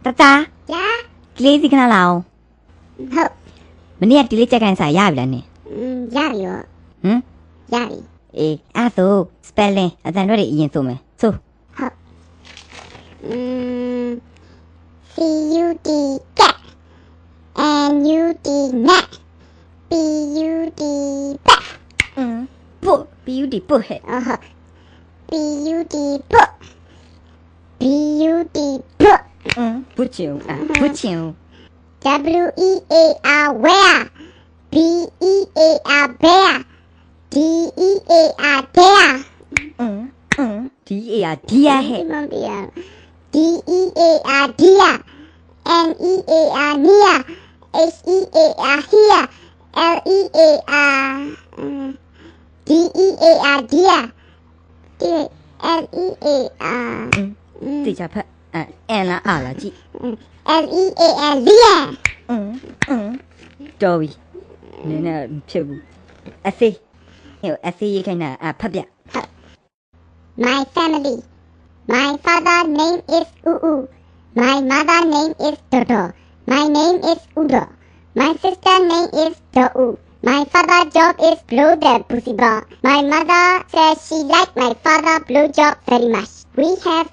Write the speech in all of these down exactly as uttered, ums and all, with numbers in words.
တသား ဗျာ တီလေးဆီခဏလာအောင်။ ဟုတ်။ မနေ့ကတီလေးကြိုက်ခိုင်းစာရပြီလားနင်။ อืม ရပြီပေါ့။ ဟမ်။ ရပြီ။ အေး အဲ့ဒါဆို spelling အသံထွက်တွေအရင်ဆိုမယ်။ ဆို။ ဟုတ်။ อืม C U D cat, N U T nut, P U T put. อืม put, P U T put ဟဲ့။ အော် ဟုတ်။ P U T put, P U T put. อืม put ချင်ဦး။ အာ put ချင်ဦး။ W E A R, where? B E A R, bear. D E A R, dare. อืม อืม D E A R, dear ဟဲ့။ မမတရား။ D E A R, dear. N E A R, near. H E A R, here. L E A R, อืม D E A R, dear. L E A R. อืม อืม သေချာဖတ်။ အဲ N လား R လားကြည့်။ อืม L E A N, lear. อืม อืม တော်ပြီ။ နင်နဲ့မဖြစ်ဘူး။ essay essay ရေးခိုင်းတာ။ အာ ဖတ်ပြ။ My family. My father name is U U. My mother name is Dodo. My name is Udo. My sister name is Do'u. My father job is blow the pussy bomb. My mother says she like my father blow job very much. We have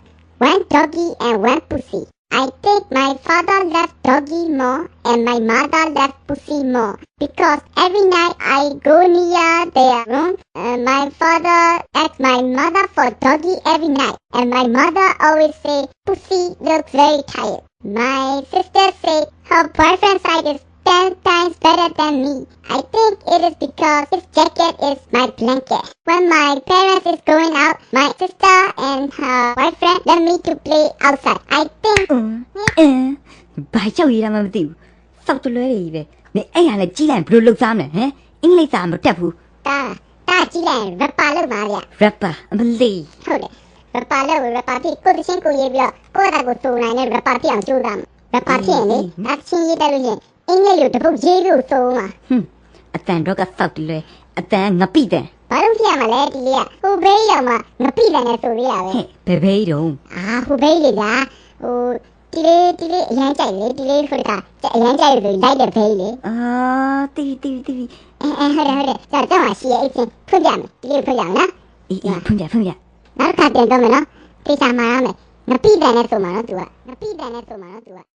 one doggy and one pussy. I think my father love doggy more and my mother love pussy more, because every night I go near their room, uh, my father ask my mother for doggy every night, and my mother always say, "Pussy looks very tired." My sister say her boyfriend side is ten times better than me. I think it is because his jacket is my blanket. When my parents is going out, my sister and her boyfriend love me to play outside. I think. อืม အဲ ဘာလျှောက်ရေးထားမှန်းမသိဘူး။ သောက်တလွဲတွေကြီးပဲ။ နင်အဲ့ဟာနဲ့ကြီးလိုက်ရင်ဘယ်လိုလုပ်စားမလဲဟမ်။ အင်္ဂလိပ်စာမတတ်ဘူး။ ဒါ ဒါကြီးလိုက်ရင် rapper လုပ်မှာဗျ။ rapper အမလီ။ ဟုတ်တယ်။ rapper လုပ် rapper ဖြစ် ကိုယ့်သီချင်းကိုယ်ရေးပြီးတော့ ကိုယ့်အတန်ကိုယ်သိုနိုင်တဲ့ rapper ဖြစ်အောင်ကြိုးစားမှာ။ rapper ဖြစ်ရင်လေ အေး ဒါသီချင်းရေးတတ်လို့ရှိရင် အင်္ဂလိပ်လိုတပုတ်ရေးလို့သုံးမှာ။ ဟွန်း အသံတော့ကသောက်တလွဲ အသံငပိသံ။ ဘာလို့ဖြစ်ရမှာလဲ တီလေးက။ ဟိုဘဲကြီးတောင်မှငပိသံနဲ့သို့ပေးရပဲ။ ဟဲ့ ဘယ်ဘဲကြီးတုန်း။ အာ ဟိုဘဲကြီးလေဗျာ။ ဟို တီလေး တီလေးအရမ်းကြိုက်လေ။ တီလေးဟိုတခါ အရမ်းကြိုက်လို့လိုက်တဲ့ဘဲကြီးလေ။ အာ သိပြီ သိပြီ သိပြီ။ အဲ အဲ ဟုတ်တယ် ဟုတ်တယ်။ ကျွန်တော်ရှိရဲ့ အဲ့ချင်းဖွင့်ပြမယ်။ တီလေးကိုဖွင့်ပြမယ်နော်။ အေး အေး ဖွင့်ပြ ဖွင့်ပြ။ နောက်တစ်ခါပြန်တော့မယ်နော်။ သေချာမှားရမယ်။ ငပိသံနဲ့သို့မှာနော် သူက။ ငပိသံနဲ့သို့မှာနော် သူက။